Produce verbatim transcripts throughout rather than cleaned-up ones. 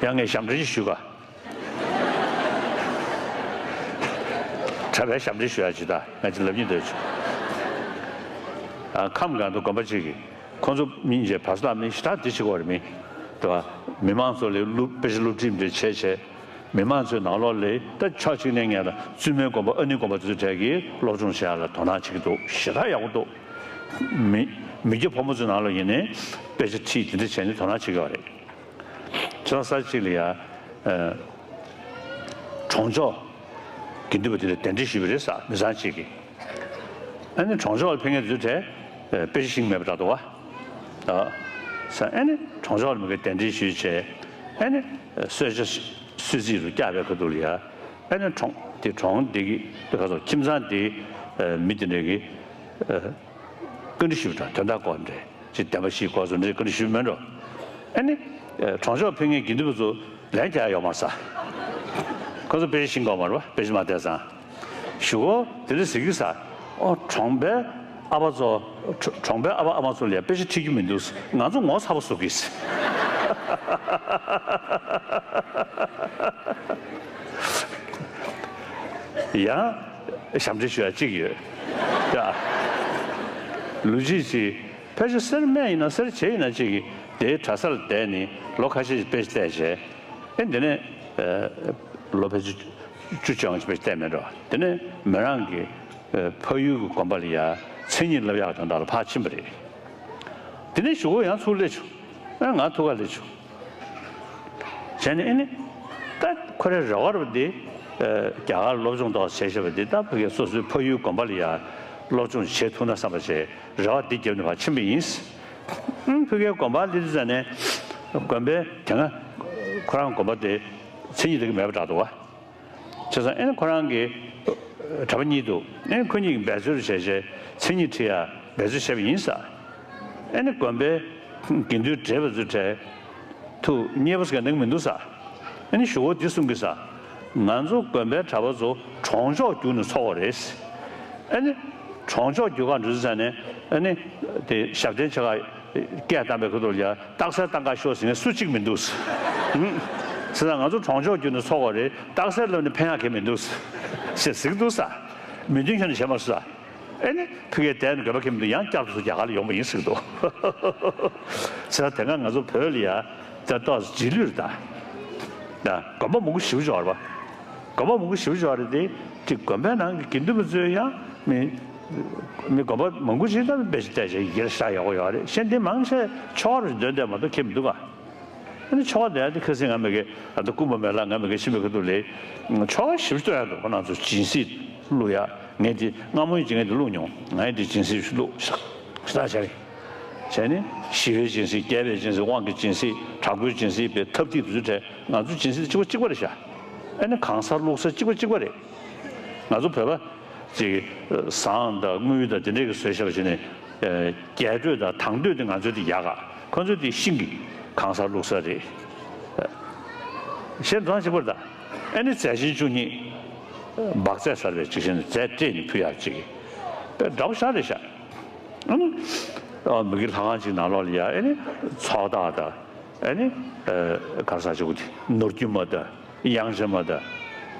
ཡང་ངས་ཞབས་འདྲེན་ཞུ་ག་གྲྭ་པའི་ཞབས་འདྲེན་ཞུ་ཡ་ཅིག་ད་ང་ཅིག་ལབ་སྙིང་འདོད་བྱུང་། ཨ། ཁམས་གང་དུ་དགོན་པ་གཅིག་གིས་ཁོང་ཚོ་མི་གཉིས་བྱས་བར་སླབ་མི་ཞེ་དྲག་འདི་བྱེད་ཀྱི་ཡོད་རེད། མི་འདུག་ག་མི་མང་ཚོ་ལ་སློབ་དཔེ་ཆ་སློབ་ཁྲིད་འདྲ་བྱས་བྱས། མི་མང་ཚོའི་ནང་ལོགས་ལ་ད་ཕྱོགས་གཅིག་ནས་ངས་ལ་བཙུན་མའི་དགོན་པ་ཨ་ནེའི་དགོན་པ་དེ་ཚོ་གྲས་ཀྱིས་སློབ་སྦྱོང་བྱེད་ཡ་ལ་དོ་སྣང་བྱེད་ཀྱི་འདུག་ཞེ་དྲག་ཡག་པོ་འདུག་མི་མི་སྐྱ་ཕོ་མོ་ཚོའི་ནང་ལ་ཡིན་ནའི་དཔེ་ཆ་ཁྲིད་དེ་འདྲ་བྱས་ནས་དོ་སྣང་བྱེད་ཀྱི་ཡོད་རེད། ཁྱེད་རང་ས་གཅིག་ལ་ཡ། ཨ། གྲོང་ཆོག་དགེ་འདུན་པ་དེ་འདྲ་གདན་འདྲེན་ཞུས་པ་རེད་ཟེར། མི་ཚང་གཅིག་གིས། ཨ་ནི་གྲོང་ཆོག་ལ་ཕེབས་མཁན་དེ་ཚོའི་གྲས་དཔེ་ཆ་ཤེས་མེད་པ་འདྲ་འདུག་ག་ཨ། ས། ཨ་ནི་གྲོང་ཆོག་ལ་མི་གི་གདན་འདྲེན་ཞུས་བྱས། ཨ་ནི་གསོལ་ཇ་གསོལ་ཚིགས་རུ་བཀྱག་པའི་ཁ་ཐུག་ལ་ཡ། ཨ་ནི་གྲོང་དེ་གྲོང་དེ་གི་དེ་ག་ཚོ་ཁྱིམ་ཚང་དེ་མི་དེ་འདྲ་གི་བཀའ་འདྲི་ཞུས་པ་འདྲ། དོན་དག་སྐོར་འདྲ་ཅིག་བདེན་པ་བཞིའི་སྐོར་སོགས་འདྲ་བཀའ་འདྲི་ཞུས་མེད་འགྲོ། ཨ་ནི་གྲོང་ཆོག་ཕེབས་མཁན་དགེ་འདུན་པ་ཚོ་ལན་རྒྱག་ཡ་ཡོད་མ་རེད་ཟེར། ཁོ་ཚོ་དཔེ་ཆ་ཤེས་ཀྱི་ཡོད་མ་རེད་པ། དཔེ་ཆ་མ་བལྟས་ཙང་། གཞུག་གུ་དེ་འདྲ་ཟེར་གྱི་ཟེར། ཨོ། གྲོང་པའི་ཨ་ཕ་ཚོ། གྲོ་གྲོང་པའི་ཨ་ཕ་ཨ་མ་ཚོ་ལ་ཡ་དཔེ་ཆ་ཁྲིད་རྒྱུ་མི་འདུག་ང་ཚོ་ངོ་ཚ་པོ་བཟོ་གི་ཟེར། ཡང་ཞབས་འདྲེན་ཞུ་ཡ་གཅིག་ཡོད་ཡ། ལོ་རྒྱུས་ཅིག་ཕལ་ཆེར་སེར་སྨད་ཡིན་ན་སེར་བྱེས་ཡིན་ན་གཅིག་གིས་དེའི་གྲྭ་སར་བསྡད་ནས་ལོ་ཁ་ཤས་ཤིག་དཔེ་ཆ་བལྟས་བྱས། ཨེ། འདི་ནས་ཨ་ལོ་ཕལ་ཆེར་བཅུ་བཅོ་ལྔ་ཅིག་དཔེ་ཆ་བལྟས་མེད་འགྲོ། དེ་ནས་མོ་རང་གི་ཨ་ཕ་ཡུལ་གྱི་དགོན་པ་ལ་ཡ་མཚན་ཉིད་བསླབ་ཡག་དོན་དག་ལ་ཕར་ཕྱིན་པ་རེད། དེ་ནས་གཞུག་གུ་ཡང་ཚུར་སླེབས་བྱུང་། ཨ། ང་ཐུག་ག་སླེབས་བྱུང་། བྱས་ནས་ཨེ་ནི། ད་ཁོ་རའི་རེ་བ་རེད་པ་འདི། ཨ། རྒྱ་གར་སློབ་སྦྱོང་ཏོག་ཙམ་བྱས་བཞག་པ་འདི། ད་ཕ་གིའི་སོ་སོའི་ཕ་ཡུལ་དགོན་པ་ལ་ཡ་སློབ་སྦྱོང་བྱེད་ཐུབ་ན་བསམ་པ་བྱས། རེ་བ་འདི་བརྒྱབ་ནས་ཕར་ཕྱིན་པ་ཡིན། ཨང་། ཕ་གིའི་དགོན་པར་སླེབས་དུས་ཙ་ནས་དགོན་པའི་དེ་སྔ་ཁོ་རང་དགོན་པ་དེ་མཚན་ཉིད་དེ་ག་མེད་པ་འདྲ་འདུག་ག་བྱས་ཙང་ཨེ་ནི་ཁོ་རང་གི་གྲྭ་པ་གཉིས་འདུག་ཨེ་ནི་ཁོ་གཉིས་ཀྱིས་འབད་རྩོལ་བྱས་བྱས་མཚན་ཉིད་ཁྲིད་ཡ་འབད་རྩོལ་བྱས་པ་ཡིན་ཟེར། ཨེ་ནི་དགོན་པའི་དགེ་འདུན་བགྲེས་པ་ཚོའི་གྲས་ཐུགས་མཉེས་པོ་ཟེར་མཁན་འདུག་མི་འདུག་ཟེར། ཨེ་ནི་གཞུག་གུ་འདི་གསུང་གི་ཟེར། ང་ཚོ་དགོན་པའི་གྲྭ་པ་ཚོ་གྲོང་ཆོག་བརྒྱུད་ནས་འཚོགས་པ་རེད། ཨ་ནི་གྲོང་ཆོག་བརྒྱུད་ག་འགྲོ་དུས་ཙ་ནས། ཨ་ནི་དེ་ཞབས་བརྟན་ཆེ་ཁག་སྐད་བཏང་པའི་ཁ་ཐུག་ལ་ཡ་རྟགས་གསལ་བཏང་ག་ཤོག་ཟེར་མཁན་སུ་གཅིག་མི་འདུག་ཟེར། ཨང་། བྱས་ཙང་ང་ཚོ་གྲོང་ཆོག་བརྒྱུད་ནས་འཚོགས་པ་རེད། རྟགས་གསལ་ལབ་ནས་ཕན་ཡག་གང་ཡང་མི་འདུག་ཟེར་ཟེར་གྱི་འདུག་ཟེར། མོས་མཐུན་ཁྱོན་ནས་བྱས་མ་སོང་ཟེར། ཨ་ནི་ཕ་གིར་བསྡད་ནས་དགོན་པ་ཁེལ་མི་འདུག་ཡང་བསྐྱར་དུ་རྒྱ་གར་ལ་ཡོང་པ་ཡིན་ཟེར་གྱི་འདུག་ཟེར། དེ་སྔ་ང་ཚོ་བོད་ལ་ཡ་ད་ཏོག་ཙམ་རྗེས་ལུས་རེད་ད། ད་དགོན་པ་མང་པོ་ཞེ་པོ་ཅིག་ཡོད་རེད་པ། དགོན་པ་མང་པོ་ཞེ་པོ་ཅིག་ཡོད་རེད་དེ། དེ་དགོན་པའི་ནང་གི་དགེ་འདུན་པ་ཚོས་ཡང་མི་མི་དགོན་པ་མང་པོ་ཞིག་ད་དཔེ་ཆ་བལྟས་བྱས་ཡི་གེ་ཤ་ཡག་པོ་ཡོད་རེད། གཞན་དེ་མང་ཆེ་ཆོ་ག་རུ་འདོན་བསྡད་མ་གཏོགས་ཁེལ་མི་འདུག་ག་ཨ་ནི་ཆོ་ག་དེ་ཡང་དེ་ཁ་སང་ང་མ་གི་ཨ་ད་སྐུ་འབུམ་མེ་ལགས་ང་མ་གི་ཕྱིན་པའི་ཁ་ཐུག་ལ་ཆོ་ག་ཞེ་པོ་ཅིག་སྟོན་ཡག་འདུག་ཁོ་རང་ཚོ་སྦྱིན་སྲེག་བླུག་ཡ། ངས་དེ་སྔ་མོ་ཡིན་གྱི་ངས་དེ་བླུགས་མྱོང་། ངས་དེ་སྦྱིན་སྲེག་བླུགས་ཤག་ཤ་སྟག་བྱས་རེད། བྱས་ནས་ཞི་བའི་སྦྱིན་སྲེག། བསྐྱེད་པའི་སྦྱིན་སྲེག། དབང་གི་སྦྱིན་སྲེག། དྲག་པོའི་སྦྱིན་སྲེག་པའི་ཐབས་ཐིག་དེ་ཚོ་གྲས་ང་ཚོ་སྦྱིན་སྲེག་གཅིག་པ་གཅིག་པ་རེད་ཤག་ཨ་ནི་གང་ཟག་བླུགས་ས་གཅིག་པ་གཅིག་པ་རེད། ང་ཚོ་བོད་པ་ཅིག་ཟངས་དང་དངུལ་དང་དེ་འདྲས་ཀྱིས་བཟོས་བཞག་པ་བྱས་ནས། རྒྱས་སྤྲོས་དང་དྭངས་སྤྲོས་དེ་ང་ཚོའི་དེ་ཡག་ག་ཁོ་ཚོའི་དེ་ཤིང་གི་གང་ཟག་བླུགས་ས་རེད། གཞན་དོན་གཅིག་པ་རེད་ད། ཨ་ནི་རྫས་ཆེན་བཅུ་གཉིས། འབག་རྫས་ཟེར་བའི་ཅིག་བྱས་ནས་རྫས་སྤྲས་ནས་ཕུལ་ཡག་ཅིག་དཔེ་འདྲ་པོ་ཞེ་དྲག་རེད་ཤག་ཨ་ནི་ཨ་མི་གི་ལྷ་ཁང་ཅིག་ནང་ལོགས་ལ་ཡ། ཨ་ནི་ཚོགས་བདག་དང་། ཨ་ནི་ཨ་ག་རེ་ཟེར་ཅིག་དེ་ནོར་རྒྱུན་མ་དང་། དབྱངས་ཅན་མ་དང་།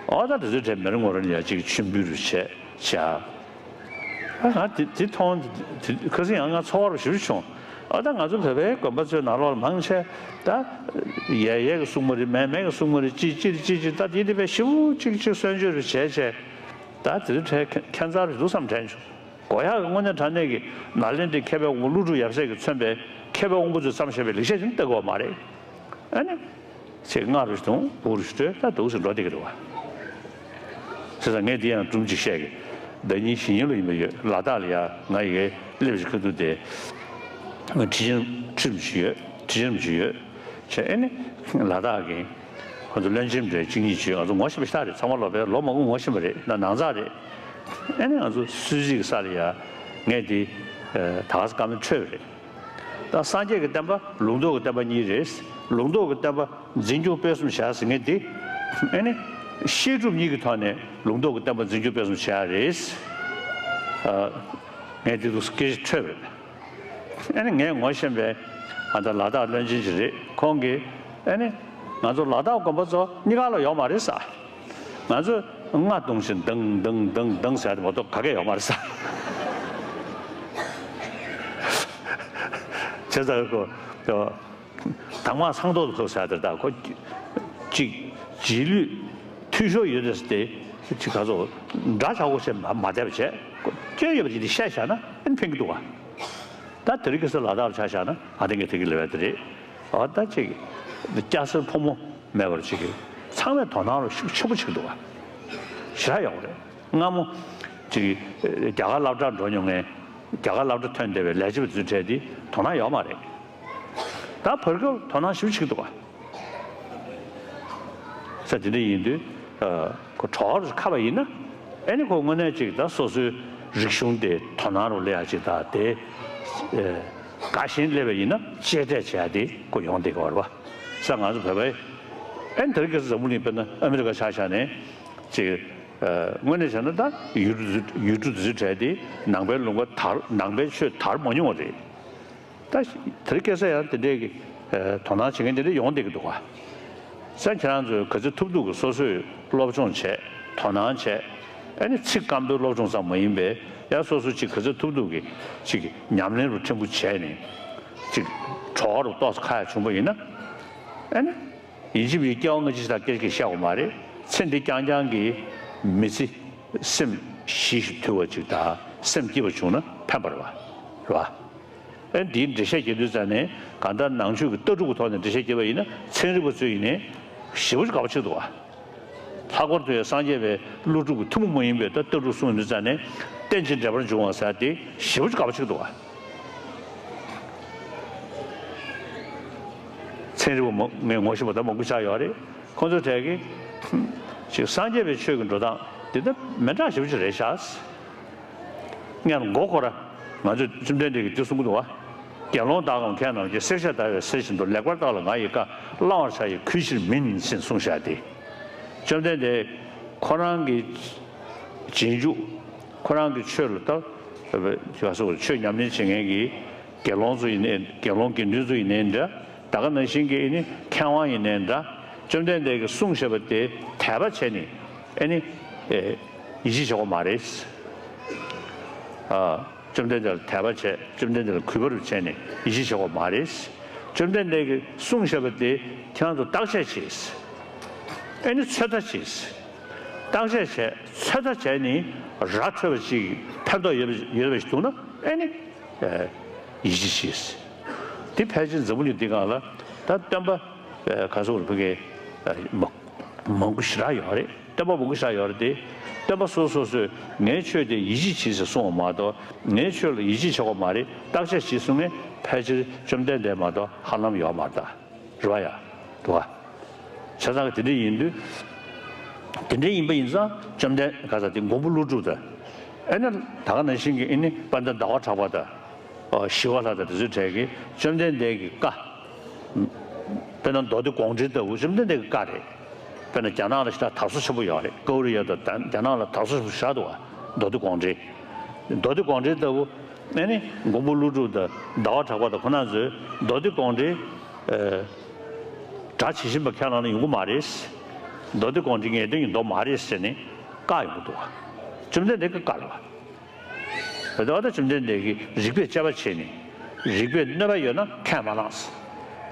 ཨོ་ད་དེ་ཚོའི་གྲས་མེ་རི་ངོ་ར་ནས་ཡ་གཅིག་མཆོད་འབུལ་རུ་བྱས་བྱས། ཨ་ང་དེ་དེ་མཐོང་དེ་ཁ་སང་ཡང་ང་ཚོར་བ་ཞེ་པོ་བྱུང་། ཨོ་ད་ང་ཚོ་བོད་པའི་དགོན་པ་ཚོའི་ནང་ལོགས་ལ་མང་ཆེ་ད་ཡས་ཡས་ཀྱི་སྲུང་མ་རེད། མས་མས་ཀྱི་སྲུང་མ་རེད། ཅི་ཅི་རེད་ཅི་ཅི། ད་དེ་དེ་བས་ཞེ་པོ་གཅིག་གཅིག་གསོལ་མཆོད་རུ་བྱས་བྱས། ད་དེ་ཚོའི་གྲས་ཁྱད་མཚར་རེ་འདུག་བསམ་དྲན་བྱུང་། དགོས་ཡག་གི་དངོས་གནས་དྲང་གནས་ཀྱི་ནཱ་ལེནྡྲའི་མཁས་པའི་དབང་པོ་ཀླུ་སྒྲུབ་ཡབ་སྲས་ཀྱིས་མཚོན་པའི་མཁས་པའི་དབང་པོ་ཚོས་བརྩམས་བཞག་པའི་ལེགས་བཤད་ཅིག་ལྟ་དགོས་པ་མ་རེད། ཨ་ནི། ཚིག་སྔ་རུ་ཞིག་དང་འུ་རུ་ཞིག་བྲོས་ད་འདུག་སེ་འགྲོ་བསྡད་ཀྱི་རེད་བ། བྱས་ཙང་ངས་འདི་ཡང་སྒྲུང་གཅིག་བཤད་ཀྱི། ཟླ་ཉིན་གཞེས་ཉིན་ལ་ཡིན་པ་ཡོད། ལ་དྭགས་ལ་ཡ་ང་ཡི་གེ་སླེབས་ཤིག་ཁ་ཐུག་དེ། ཁྲི་ཆེན་ཁྲི་རིན་པོ་ཆེ་ཡོད། ཁྲི་ཆེན་རིན་པོ་ཆེ་ཡོད། བྱས་ཨ་ནི། ལ་དྭགས་ཀྱི། ཁོ་ཚོ་བློན་ཆེན་འདྲ་གཅིག་གཉིས་བྱས། ང་ཚོ་ངོ་ཤེས་པ་ཞེ་དྲག་རེད། ཚང་མ་ལོ་པའི་ལོ་མང་པོ་ངོ་ཤེས་པ་རེད། ན་ནང་ཚགས་རེད། ཨ་ནི་ང་ཚོ་སུད་སི་གི་ས་ལ་ཡ། ངས་འདི། ད་ག་ས་བཀའ་མོལ་འཕྲོད་པ་རེད། ད་སངས་རྒྱས་ཀྱི་བསྟན་པ་ལུང་རྟོགས་ཀྱི་བསྟན་པ་གཉིས་རེད། ལུང་རྟོགས་ཀྱི་བསྟན་པ་འཛིན་སྐྱོང་སྤེལ་གསུམ་བྱ་ཟེར་མཁན་འདི། ཨ་ནི། བཤད་སྒྲུབ་གཉིས་ཀྱི་ཐོག་ནས་ལུང་རྟོགས་ཀྱི་བསྟན་པ་འཛིན་སྐྱོང་སྤེལ་གསུམ་བྱ་ཡ་རེད། ངས་འདི་འདུག་སྐད་ཆ་འཕྲོད་པ་རེད། ཨ་ནི་ངས་ངོ་ཤེས་པའི་ཨ་ད་ལ་དྭགས་བློན་ཆེན་ཅིག་རེད། ཁོང་གིས་ཨ་ནི་ ང་ཚོ་ལ་དྭགས་དགོན་པ་ཚོ་གཉིས་ཀ་ལ་ཡོད་མ་རེད་ས། ང་ཚོས་རྔ་བརྡུངས་བཞིན་ལྡང་ལྡང་ལྡང་ལྡང་ཟེར་ཡ་དེ་མ་གཏོགས་ག་གེ་ཡོད་མ་རེད་ས། བྱས་ཙང་ཁོ་དྭངས་མ་སངས་ཏོག་ཏོ་ཟེར་ཡ་དེ་ད་ཁོ་གཅིག་རྗེས་ལུས་འཐུས་ཤོར་ཡོད་རེད་ཟེར་ཏེ་གཅིག་ག་ཚོད་འདྲ་ཆགས་པོ་བྱས་མ་མ་བསྡད་པ་བྱས་སྐྱོན་ཡོད་པ་ཅིག་དེ་བཤད་བཞག་ན་ཨེ་ཕན་གི་འདུག་ག་ད་དེ་རིང་ཁ་སང་ལ་དྭགས་ལ་ཆ་བཞག་ན་ཨ་ཏི་ངས་དེ་གི་ལབ་ཡ་དེ་རེད། འོ་ད་ཅིག་སྐྱ་སེར་ཕོ་མོ་མེད་པར་ཅིག་གི་ཚང་མས་དོ་སྣང་རོགས་ཤུགས་ཆེན་པོ་བྱེད་ཀྱི་འདུག་ག་ཞེ་དྲག་ཡག་པོ་རེད། སྔ་མོ་ཅིག་རྒྱ་གར་སློབ་གྲྭར་འགྲོ་མྱོང་མཁན་རྒྱ་གར་སློབ་གྲྭ་ཐོན་བསྡད་པའི་ལས་བྱེད་པ་ཚོའི་གྲས་དེ་དོ་སྣང་ཡོད་མ་རེད། ད་བར་སྐབས་དོ་སྣང་ཞེ་པོ་བྱེད་ཀྱི་འདུག་ག་ས་དེ་འདྲ་ཡིན་དུས་ཨ་ཁོ་གྲོགས་ཁ་པ་ཡིན་ན་ཨེ་ནི་ཁོ་དངོས་གནས་ཅིག་ད་སོ་སོའི་རིག་གཞུང་དེ་དོ་སྣང་རུ་སླེབས་ཡ་ཅིག་ད་དེ་ཨེ་དགའ་ཞེན་སླེབས་པ་ཡིན་ན་གཅེས་སྤྲས་བྱེད་ཡ་དེ་ཁོ་ཡོང་བསྡད་ཀྱི་ཡོད་རེད་པ། ས་ང་ཚོ་བོད་པའི་ཨེ་ནི་དེ་རིང་ཁ་སང་འཛམ་བུ་གླིང་དཔེར་ན་ཨ་མི་རི་ཀ་ཆ་བཞག་ནས་ཅིག་ཨ་དངོས་གནས་བྱས་ན་ད་ཡུལ་གྲུ་ཡུལ་གྲུ་དེ་ཚོའི་གྲས་དེ་ནང་པའི་ལུང་པ་དར་ནང་པའི་ཆོས་དར་མ་མྱོང་བ་རེད། ད་དེ་རིང་ཁ་སང་ཡང་དེ་འདྲའི་གི་ཨ་དོ་སྣང་བྱེད་མཁན་དེ་འདྲ་ཡོང་བསྡད་ཀྱི་འདུག་ག་ས་ཁྱེད་རང་ཚོས་ག་ཚོད་ཐུབ་ཐུབ་ཀྱི་སོ་སོས་སློབ་སྦྱོང་བྱས་དོ་སྣང་བྱས་ཨ་ནི་ཚིག་སྐམ་པོའི་སློབ་སྦྱོང་ཙམ་མ་ཡིན་པའི་ཡང་སོ་སོ་ཅིག་ག་ཚོད་ཐུབ་ཐུབ་ཀྱི་ཅིག་ཉམས་ལེན་རུ་ཕྲན་བུ་བྱས་ནས་ཅིག་གྲོགས་རུ་ཏོག་ཙམ་ཁ་ཡ་བྱུང་པ་ཡིན་ན་ཨ་ནི་ཡིན་གཅིག་མིན་གཅིག་སྐྱེ་བ་སྔ་ཕྱི་དང་སྐད་ཆ་བཤད་དགོས་མ་རེད། ཚེ་འདི་རྐྱང་རྐྱང་གི་མི་ཚེ་སེམས་ཞི་ཞིང་དུལ་བ་ཅིག་དང་སེམས་སྐྱིད་པ་བྱུང་ན་ཕན་པ་རེད་བ། རེད་བ། ཨེ་འདིའི་འགྲེལ་བཤད་རྒྱག་དུས་ཙང་ནས་གང་ལྟར་ནང་ཆོས་ཀྱི་ལྟ་གྲུབ་ཀྱི་ཐོག་ནས་འགྲེལ་བཤད་རྒྱག་པ་ཡིན་ན་ཚན་རིག་པ་ཚོས་ཡིན་ནའི་ཞེ་པོ་ཅིག་དགའ་པོ་བྱེད་འདུག་བ། ལྷག་པར་དུ་ཡང་སངས་རྒྱས་པའི་ཀླུ་སྒྲུབ་ཀྱི་ཐུན་མོང་མ་ཡིན་པའི་ད་ལྟ་གྲུབ་གསུངས་དུས་ཙང་ནས་རྟེན་ཅིང་འབྲེལ་པར་འབྱུང་བ་ཟེར་དེ་ཞེ་པོ་ཅིག་དགའ་པོ་བྱེད་འདུག་བ། ཚན་རིག་པ་མང་ངས་ངོ་ཤེས་པ་ད་མང་པོ་ཆགས་ཡོད་རེད། ཁོང་ཚོའི་གྲས་ཀྱིས་ཅིག་སངས་རྒྱས་པའི་ཆོས་ཀྱི་འགྲོ་སྟངས་འདི་ད་མི་འདྲ་ཞེ་པོ་ཅིག་རེད་ཤག་སྔོན་མགོ་སྐོར་ར་ང་ཚོས་བཅོམ་ལྡན་འདས་ཀྱིས་འདི་གསུང་གི་འདུག་བ། དགེ་སློང་དག་གམ་མཁས་རྣམས་ཀྱིས། བསྲེག་བཅད་བརྡར་བའི་གསེར་བཞིན་དུ། ལེགས་པར་བརྟགས་ལ་ང་ཡི་བཀའ། བླང་བར་བྱ་ཡི་གུས་ཕྱིར་མིན། ཞེས་གསུངས་བཞག་སྟེ། བཅོམ་ལྡན་འདས་ཁོ་རང་གི་རྗེས་འཇུག་ཁོ་རང་གི་ཆོས་ལ་ལྟ་བ་ཆོས་ཉམས་ལེན་བྱེད་མཁན་གྱི་དགེ་སློང་ཚོ་ཡིན་ནའི་དགེ་སློང་དགེ་འདུན་ཚོ་ཡིན་ནའི་འདྲ། ད་ག་ནང་བཞིན་གྱི་ཨེ་ནི་མཁས་དབང་ཡིན་ནའི་འདྲ། བཅོམ་ལྡན་འདས་ཀྱིས་གསུངས་བཞག་པ་དེ་དད་པ་བྱས་ནས་ཨེ་ནི་ཡིད་ཆེས་བྱེད་དགོས་མ་རེད། ཨ། བཅོམ་ལྡན་འདས་ལ་དད་པ་བྱས། བཅོམ་ལྡན་འདས་ལ་གུས་པ་རུ་བྱས་ནས་ཡིད་ཆེས་བྱེད་དགོས་མ་རེད། བཅོམ་ལྡན་འདས་ཀྱིས་གསུངས་བཞག་པ་དེ་ཁྱེད་རང་ཚོ་བརྟག་དཔྱད་བྱས། ཨེ་ནི་ཚོད་ལྟ་བྱས། བརྟག་དཔྱད་བྱས་ཚོད་ལྟ་བྱས་ནས་ར་འཕྲོད་པ་ཅིག་ཕན་ཐོགས་ཡོད་པ་ཡོད་པ་ཞིག་འདུག་ན་ཨེ་ནི་ཡིད་ཆེས་བྱས། དེ་ཕལ་ཆེར་འཛམ་བུ་གླིང་འདི་སྒང་ལ་ད་སྟོན་པ་ག་ཚོད་རེད་ཕ་གི་མང་པོ་ཞེ་དྲག་ཡོད་རེད། སྟོན་པ་མང་པོ་ཞེ་དྲག་ཡོད་རེད་དེ། སྟོན་པ་སོ་སོ་སོས་ངའི་ཆོས་དེ་ཡིད་ཆེས་བྱེད་ཟེར་གསུངས་པ་མ་གཏོགས་ངའི་ཆོས་ལ་ཡིད་ཆེས་བྱེད་དགོས་མ་རེད། བརྟག་དཔྱད་བྱེད་གསུངས་མཁན་ཕལ་ཆེར་བཅོམ་ལྡན་འདས་མ་གཏོགས་ཧ་ལམ་ཡོད་མ་རེད་ད། རེད་བ་ཡ། འདུག་བ། བྱས་ཙང་དེ་འདྲ་ཡིན་དུས། དེ་འདྲ་ཡིན་པ་ཡིན་ཙང་བཅོམ་ལྡན་ག་ས་དེ་མགོན་པོ་ཀླུ་སྒྲུབ་དང་། ཨེ་ནི་ད་ག་ནང་བཞིན་གྱི་ཨེ་ནི་དཔལ་ལྡན་ཟླ་བ་གྲགས་པ་དང་། ཨོ་ཞི་བ་ལྷ་དང་དེ་ཚོའི་གྲས་ཀྱིས་བཅོམ་ལྡན་འདས་ཀྱི་བཀའ། དཔེར་ན་མདོ་སྡེ་དགོངས་འགྲེལ་ལྟ་བུ་བཅོམ་ལྡན་འདས་ཀྱི་བཀའ་རེད། དཔེར་ན་རྒྱ་ནག་ལ་ཞེ་དྲག་དར་སོ་ཆེན་པོ་ཡོད་རེད། ཀ་བ་རི་ཡ་དང་རྒྱ་ནག་ལ་དར་སོ་ཆེན་པོ་ཞེ་དྲག་འདུག་བ། མདོ་སྡེ་དགོངས་འགྲེལ། མདོ་སྡེ་དགོངས་འགྲེལ་ལྟ་བུ། ཨེ་ནི་མགོན་པོ་ཀླུ་སྒྲུབ་དང་ཟླ་བ་གྲགས་པ་དང་ཁོ་རང་ཚོས་མདོ་སྡེ་དགོངས་འགྲེལ། ཨ། སྒྲ་ཇི་བཞིན་པ་ཁས་བླངས་ན་ཡོང་གི་མ་རེད། མདོ་སྡེ་དགོངས་འགྲེལ་ངེས་དོན་གྱི་མདོ་མ་རེད་ཟེར་ནས་བཀག་ཡོང་གི་འདུག་བ། བཅོམ་ལྡན་འདས་ཀྱིས་བཀག་རེད་བ། དེ་ལྟར་བ་དང་བཅོམ་ལྡན་འདས་ཀྱིས་རིགས་པས་དཔྱད་པ་བྱས་ནས། རིགས་པས་གནོད་པ་ཡོད་ན་ཁས་མ་བླངས།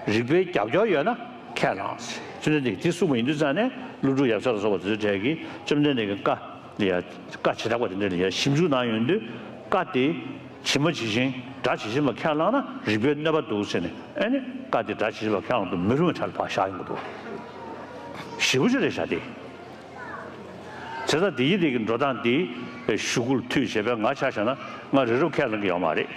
རིགས་པའི་རྒྱབ་སྐྱོར་ཡོད་ན་ཁས་བླངས། བཅོམ་ལྡན་འདས་ཀྱིས་དེ་གསུངས་པ་ཡིན་དུས་ཙང་ནས་ཀླུ་སྒྲུབ་ཡབ་སྲས་ལ་སོགས་པ་དེ་ཚོའི་གྲས་ཀྱིས་བཅོམ་ལྡན་འདས་ཀྱི་བཀའ་ལ་ཡ། བཀའ་བྱེ་བྲག་པ་དེ་འདྲ་ལ་ཡ་ཞིབ་འཇུག་གནང་ཡོང་དུས་བཀའ་དེ་ཇི་མ་ཇི་བཞིན་སྒྲ་ཇི་བཞིན་པ་ཁས་བླངས་ན་རིགས་པའི་གནོད་པ་འདུག་ཟེར་ནས་ཨེ་ནི་བཀའ་དེ་སྒྲ་ཇི་བཞིན་པ་ཁས་བླངས་དུས་མི་རུང་བའི་གྲས་ལ་ཕར་བཞག་ཡོང་གི་འདུག་ཞེ་པོ་ཅིག་རེད་ཤག་དེ། བྱས་ཙང་དེ་ཡི་དེ་གི་འགྲོ་སྟངས་འདི་གཞུག་གུ་ལ་མཐུད་བྱས་པས་ང་ཆ་བཞག་ན་ང་རི་རབ་ཁས་ལེན་གི་ཡོད་མ་རེད། རེད་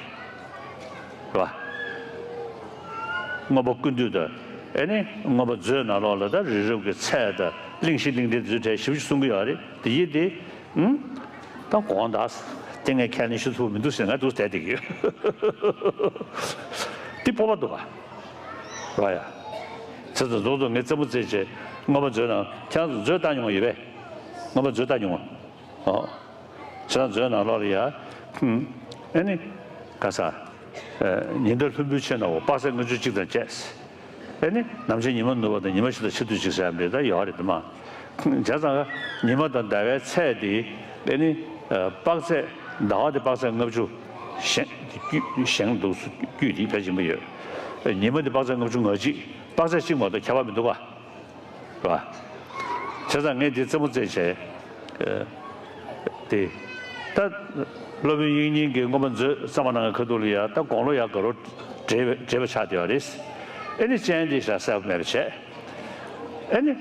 བ། མངོན་པ་ཀུན་བཏུས་དང་ཨེ་ནི་མངོན་པ་མཛོད་ནང་ལོགས་ལ་ད་རི་རབ་ཀྱི་ཚད་དང་གླེང་གཞི་གླེང་འགྲེལ་དེ་ཚོའི་གྲས་ཞིབ་ཞིབ་གསུང་གི་ཡོད་རེད། དེ་ཡི་དེ་ཨང་། ད་དགོངས་དག་དེ་ངས་ཁས་ལེན་ཞུ་ཐུབ་མི་འདུག་ཟེར་ང་འདུག་བསྡད་བསྡད་ཀྱི་ཡོད། འདི་སྤོབས་པ་འདུག་ག་རེད་བ་ཡ། ཚེ་ཚོ་རྫོགས་རྫོགས་ངས་རྩེད་མོ་རྩེད་བྱས་མངོན་པ་མཛོད་ནང་ཁྱེད་རང་ཚོ་མཛོད་བཏང་མྱོང་བ་ཡོད་པས། མངོན་པ་མཛོད་བཏང་མྱོང་བ། ཨོ། ཁྱེད་རང་མཛོད་ནང་ལོགས་ལ་ཡ། ཨེ་ནི། ག་ས། ཉི་ཟླ་ལྷུན་པོའི་ཕྱེད་ནང་འོ་དཔག་ཚད་ལྔ་བཅུ་གཅིག་དང་བཅས། ཨེ་ནི་ནམ་ཕྱེད་ཉི་མ་ནུབ་པ་དང་ཉི་མ་ཕྱེད་དང་ཕྱེད་དུས་གཅིག་ཟེར་ཡ་རེད། ད་ཡོད་རེད་དེ་མ། བྱས་ཙང་ཉི་མ་དང་ཟླ་བའི་ཚད་དེ་ཨེ་ནི་དཔག་ཚད། ཟླ་བ་དེ་དཔག་ཚད་ལྔ་བཅུ་བཞེངས་བཞེངས་འདུག་རྒྱུད་དེ་ཕལ་ཆེན་པོ་ཡོད། ཉི་མ་དེ་དཔག་ཚད་ལྔ་བཅུ་ང་གཅིག་དཔག་ཚད་གཅིག་མ་གཏོགས་ཁྱད་པར་མི་འདུག་ག་རེད་བ། བྱས་ཙང་ངས་འདི་རྩེད་མོ་རྩེད་བྱས། ཨ། དེ། ད། སློབ་དཔོན་དབྱིག་གཉེན་གྱིས་མངོན་པ་མཛོད་བརྩམས་པ་ནང་གི་ཁ་ཐུག་ལ་ཡ་ད་དགུང་ལོ་ཡ་དགའ་རོ་བགྲེས་པ་བགྲེས་པ་ཆགས་བསྡད་པ་རེད། ཨེ་ནི་སྤྱན་འདི་ཞེ་དྲག་གསལ་པོ་མེད་པ་བྱས། ཨེ་ནི།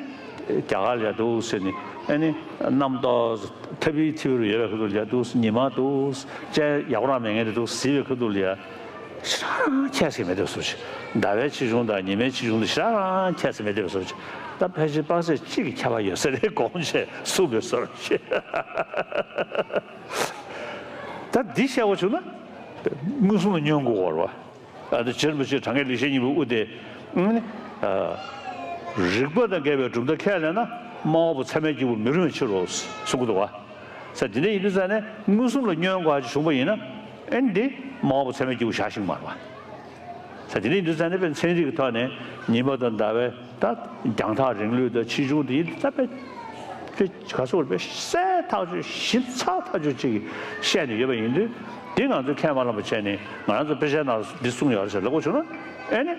རྒྱ་གར་ལ་ཡ་འདུག་ཟེར་ནས་ཨེ་ནི། གནམ་ཏོག་ཐ་བི་ཐི་བི་རུ་ཡོད་པའི་ཁ་ཐུག་ལ་ཡ་འདུག་ཉི་མ་འདུག་སྤྱན་ཡག་པོ་རང་མེད་མཁན་དེ་འདུག་གཟིགས་པའི་ཁ་ཐུག་ལ་ཡ། ཞེ་དྲག་ཁྱད་བསད་མེད་པའི་བཟོ་ཅིག་ཟླ་བའི་ཆེ་ཆུང་དང་ཉི་མའི་ཆེ་ཆུང་དེ་ཞེ་དྲག་ཁྱད་བསད་མེད་པའི་བཟོ་ཅིག་ད་ཕལ་ཆེར་དཔག་ཚད་གཅིག་གི་ཁྱད་པར་ཡོད་ས་རེད། དགོངས་བྱས་གསུངས་པའི་བཟོ་ཅིག་ད་འདི་བཤད་པ་བྱུང་ན། མངོན་སུམ་ལ་བསྙོན་དགོས་པ་རེད་བ། ཨ་ད་རྗེ་རིན་པོ་ཆེ་དྲང་ངེས་ལེགས་བཤད་སྙིང་པོའི་དབུ་དེ། ཨ་ནི། ཨ། རིགས་པ་དང་འགལ་བའི་གྲུབ་མཐའ་ཁས་ལེན་ན་སྨྲ་བ་པོ་ཚད་མས་སྐྱེས་བུ་མི་རུང་བའི་ཕྱིར་རོ་གསུང་གི་འདུག་བ། ས་དེ་འདྲ་ཡིན་དུས་ཙང་ནས་མངོན་སུམ་ལ་བསྙོན་དགོས་ཅིག་བྱུང་པ་ཡིན་ན། ཨེ་འདི་སྨྲ་བ་པོ་ཚད་མས་སྐྱེས་བུ་བཞག་ཤིང་མ་རེད་བ། ས་དེ་འདྲ་ཡིན་དུས་ཙང་ནས་དཔེ་ཚན་རིག་གི་ཐོག་ནས་ཉི་མ་དང་ཟླ་བའི་ད་རྒྱང་ཐག་རིང་ལུས་དང་ཆེ་ཆུང་དེ་ཡིན་ད་དཔེ་དཔེ་ག་སོགས་དཔེ་གསལ་ཐག་ཆོད་ཞིབ་ཚགས་ཐག་ཆོད་ཅིག་བཤད་ནས་ཡོད་པ་ཡིན་དུས། འདི་ང་ཚོས་ཁས་མ་བླངས་པ་བྱས་ནས་ང་རང་ཚོ་དཔེ་ཆའི་ནང་ལ་འདི་གསུངས་ཡོད་རེད་ཟེར་ལབ་དགོས་བྱུང་ན། ཨེ་ནི།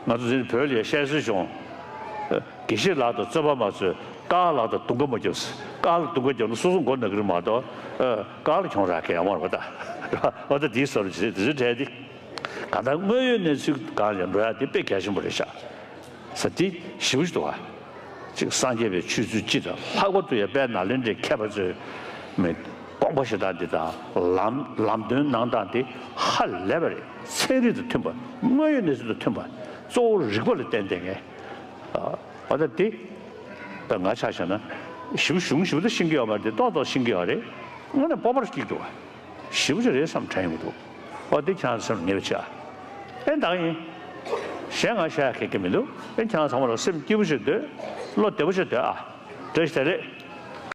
ང་ཚོ་འདི་བོད་ལ་ཡ་བཤད་སྲོལ་བྱུང་། དགེ་བཤེས་ལག་ཏུ་རྩོད་པ་མ་རྩོད། ཀར་ལག་ཏུ་རྡུང་ཁ་མ་རྒྱོབ། ཀར་ལ་རྡུང་ཁ་བརྒྱབ་ན་སོ་སོ་མགོ་ན་གི་རེད་མ་གཏོགས། ཨ། ཀར་ལ་གྱོང་རག་གི་ཡོད་མ་རེད་པ་ད། འོ་ད་དེའི་བཟོ་འདྲ་ཞིག་རེད། དེ་ཚོའི་གྲས་དེ། གང་ལྟར་དངོས་ཡོད་གནས་ཚུལ་སྒང་ལ་འགྲོ་ཡ་དེ་དཔེ་གལ་ཆེན་པོ་རེད་ཤག་ས་དེ་ཞེ་པོ་ཞིག་འདུག་ག་ཅིག་སངས་རྒྱས་པའི་ཆོས་ཚུལ་སྤྱི་དང་ལྷག་པར་དུ་ཡང་དཔལ་ནཱ་ལེནྡྲའི་མཁས་པ་ཚོའི་མི་དགོངས་པ་བཞེས་སྟངས་འདི་དང་ལམ་ལམ་སྟོན་གནང་སྟངས་དེ་ཧ་ལས་པ་རེད། ཚན་རིག་དང་མཐུན་པ། དངོས་ཡོད་གནས་ཚུལ་དང་མཐུན་པ། གཙོ་བོ་རིགས་པ་ལ་བརྟེན་བསྡད་མཁན། ཨ། འོ་ད་དེ། ད་ང་ཆ་བཞག་ན། ཞེ་པོ་གཞུང་ཞེ་པོ་ད་ཤེས་ཀྱི་ཡོད་མ་རེད་དེ་ཏོག་ཏོག་ཤེས་ཀྱི་ཡོད་རེད། དངོས་གནས་སྤོབས་པ་སྐྱེ་གི་འདུག་བ། ཞེ་པོ་ཅིག་རེད་བསམ་དྲན་ཡོང་གི་འདུག་འོ་དེ་ཁྱེད་རང་ཚོ་སེམས་ལ་ངེས་པ་བྱས་ཨ། ཨེ་ད་ག་ཡིན། གཞན་ང་བཤད་ཡ་གང་ཡང་མི་འདུག་ཨེ་ཁྱེད་རང་ཚང་མ་ལ་སེམས་སྐྱིད་པོ་ཞིག་སྡོད། བློ་བདེ་པོ་ཞིག་སྡོད་ཨ། བཀྲ་ཤིས་བདེ་ལེགས།